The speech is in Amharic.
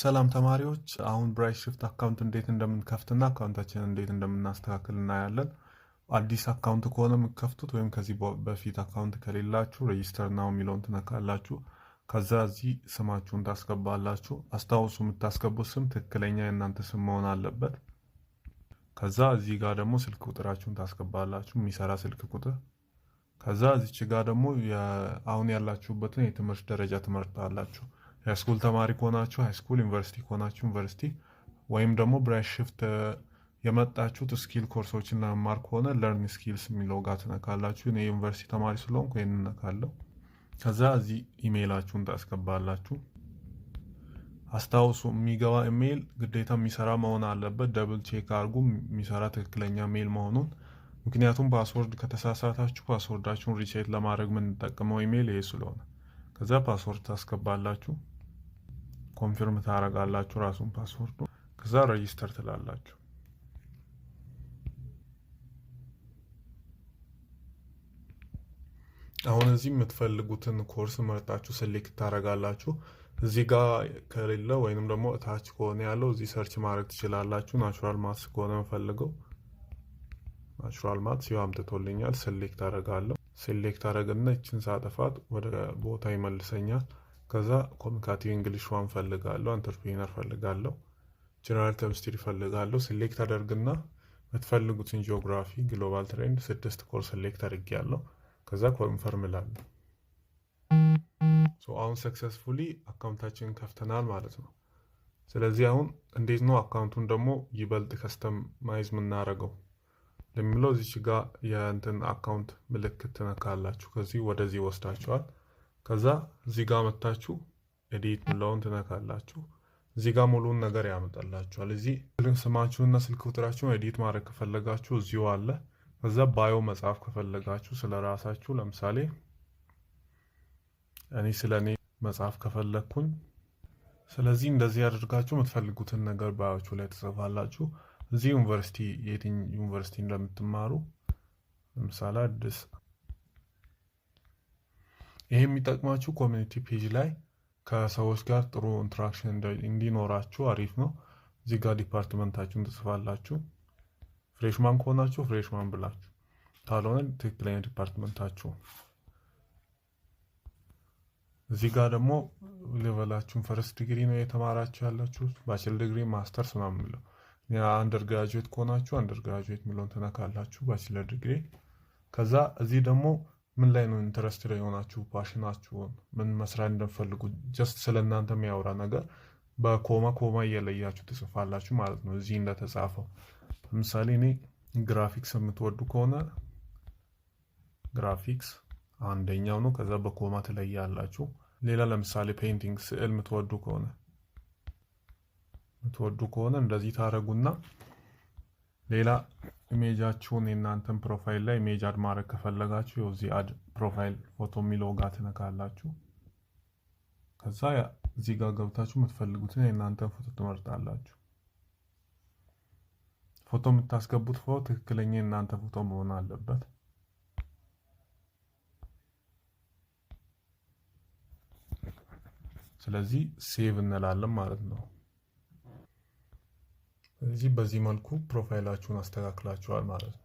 ሰላም ተማሪዎች፣ አሁን Bright Shift account እንዴት እንደምንከፍትና account ኣችንን እንዴት እንደምናስተካክል እናያለን። አዲስ account ከሆነ የምትከፍቱት ወይም ከዚህ በፊት account ከሌላችሁ register now የሚለውን ትነካላችሁ። ከዛ እዚህ ስማችሁን ታስገባላችሁ። አስታውሱ፣ የምታስገቡት ስም ትክክለኛ የእናንተ ስም መሆን አለበት። ከዛ እዚህ ጋር ደግሞ ስልክ ቁጥራችሁን ታስገባላችሁ፣ የሚሰራ ስልክ ቁጥር። ከዛ እዚች ጋር ደግሞ አሁን ያላችሁበትን የትምህርት ደረጃ ትመርጣላችሁ። High school ተማሪ ከሆናችሁ high school፣ ዩኒቨርሲቲ ከሆናችሁ ዩኒቨርሲቲ፣ ወይም ደግሞ Bright Shift የመጣችሁት skill ኮርሶችን ለመማር ከሆነ learn skills የሚለው ጋር ትነካላችሁ። እኔ ዩኒቨርሲቲ ተማሪ ስለሆንኩ ይሄን እነካለሁ። ከዛ እዚህ ኢሜይላችሁን ታስገባላችሁ። አስታውሱ፣ የሚገባ ኢሜይል ግዴታ የሚሰራ መሆን አለበት። Double check አድርጉ የሚሰራ ትክክለኛ mail መሆኑን። ምክንያቱም password ከተሳሳታችሁ password ኣችሁን reset ለማድረግ የምንጠቀመው ኢሜይል ይሄ ስለሆነ። ከዛ password ታስገባላችሁ፣ confirm ታረጋላችሁ ራሱን password ኡ። ከዛ register ትላላችሁ። አሁን እዚህ የምትፈልጉትን ኮርስ መርጣችሁ select ታረጋላችሁ። እዚህ ጋር ከሌለ ወይንም ደግሞ እታች ከሆነ ያለው እዚህ search ማድረግ ትችላላችሁ። Natural maths ከሆነ የምፈልገው natural maths ይኸው አምጥቶልኛል። Select አረጋለሁ። Select አረግና ይችን ሳጠፋት ወደ ቦታ ይመልሰኛል። ከዛ communicative English 1 ፈልጋለሁ፣ entrepreneur ፈልጋለሁ፣ general chemistry ፈልጋለሁ። Select አደርግና የምትፈልጉትን geography፣ global trend፣ ስድስት course select አድርጌያለሁ። ከዛ confirm እላለሁ። So አሁን successfully account ኣችንን ከፍተናል ማለት ነው። ስለዚህ አሁን እንዴት ነው account ኡን ደግሞ ይበልጥ customize የምናደርገው ለሚለው እዚች ጋር የእንትን account ምልክት ትነካላችሁ። ከዚህ ወደዚህ ወስዳችኋል። ከዛ እዚህ ጋር መታችሁ edit የሚለውን ትነካላችሁ። እዚህ ጋር ሙሉውን ነገር ያመጣላችኋል። እዚህ ስማችሁና ስልክ ቁጥራችሁን edit ማድረግ ከፈለጋችሁ እዚሁ አለ። ከዛ bio መጻፍ ከፈለጋችሁ ስለ ራሳችሁ፣ ለምሳሌ እኔ ስለ እኔ መጻፍ ከፈለግኩኝ፣ ስለዚህ እንደዚህ አድርጋችሁ የምትፈልጉትን ነገር bio ኣችሁ ላይ ትጽፋላችሁ። እዚህ ዩኒቨርሲቲ፣ የትኛው ዩኒቨርሲቲ እንደምትማሩ፣ ለምሳሌ አዲስ። ይሄ የሚጠቅማችሁ community page ላይ ከሰዎች ጋር ጥሩ interaction እንዲኖራችሁ አሪፍ ነው። እዚህ ጋር department ኣችሁን ትጽፋላችሁ። Freshman ከሆናችሁ freshman ብላችሁ፣ ካልሆነ ትክክለኛ department ኣችሁ። እዚህ ጋር ደግሞ level ኣችሁን first degree ነው የተማራችሁ ያላችሁት፣ bachelor degree፣ masters ምናምን የሚለው፣ undergraduate ከሆናችሁ undergraduate የሚለውን ትነካላችሁ፣ bachelor degree። ከዛ እዚህ ደግሞ ምን ላይ ነው interest ላይ የሆናችሁ፣ passion ኣችሁን፣ ምን መስራት እንደምፈልጉ just ስለ እናንተ የሚያወራ ነገር በ comma comma እየለያችሁ ትጽፋላችሁ ማለት ነው። እዚህ እንደተጻፈው ለምሳሌ እኔ ግራፊክስ የምትወዱ ከሆነ ግራፊክስ አንደኛው ነው። ከዛ በ comma ትለያላችሁ። ሌላ ለምሳሌ painting፣ ስዕል የምትወዱ ከሆነ እንደዚህ ታረጉና ሌላ image ኣችሁን የእናንተን profile ላይ image add ማድረግ ከፈለጋችሁ እዚህ add profile photo የሚለው ጋር ትነካላችሁ። ከዛ እዚህ ጋር ገብታችሁ የምትፈልጉትን የእናንተን ፎቶ ትመርጣላችሁ። ፎቶ የምታስገቡት ፎቶ ትክክለኛ የእናንተ ፎቶ መሆን አለበት። ስለዚህ save እንላለን ማለት ነው። ስለዚህ በዚህ መልኩ profile ኣችሁን አስተካክላችኋል ማለት ነው።